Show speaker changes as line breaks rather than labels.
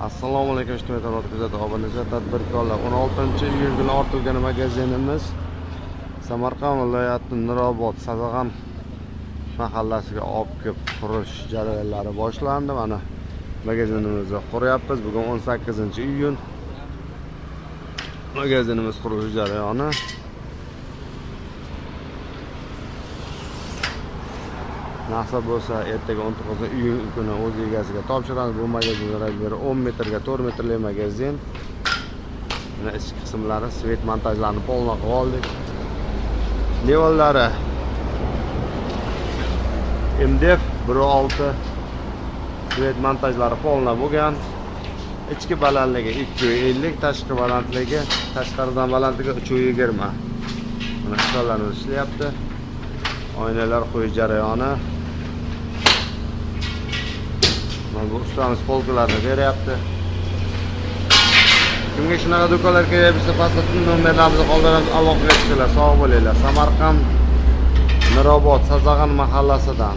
Assalomu alaykum ijtimoiy tarmoq kuzatuv obunachilar, tadbirkorlar. 16-iyul kuni ortilgan magazinimiz Samarqand viloyati Nurobod Sazag'on mahallasiga olib kelib qurish jarayonlari boshlandi. Mana magazinimizni quryapmiz. Bugun 18-iyun. Magazinimiz qurilish jarayoni. Nasib bo'lsa ertaga 19-iyun kuni o'z egasiga topshiramiz. Bu magazin razmeri 10 metrga 4 metrli magazin. Mana ichki qismlari, svet montajlarini polni qilib oldik. Devorlari MDF 1.6, svet montajlari polni bo'lgan. Ichki balandligi 250, tashqi balandligi, tashqaridan balandligi 320. Mana ustalarimiz ishlayapti. Oynalar qo'yish jarayoni. Mana bu ustamiz polkalarni beryapti. Kimga shunaqa do'konlar kerak bo'lsa, pastda nomerlarimizni qoldiramiz, aloqaga chiqinglar. Sog' bo'linglar. Samarqand Nurobod Sazag'on mahallasidan.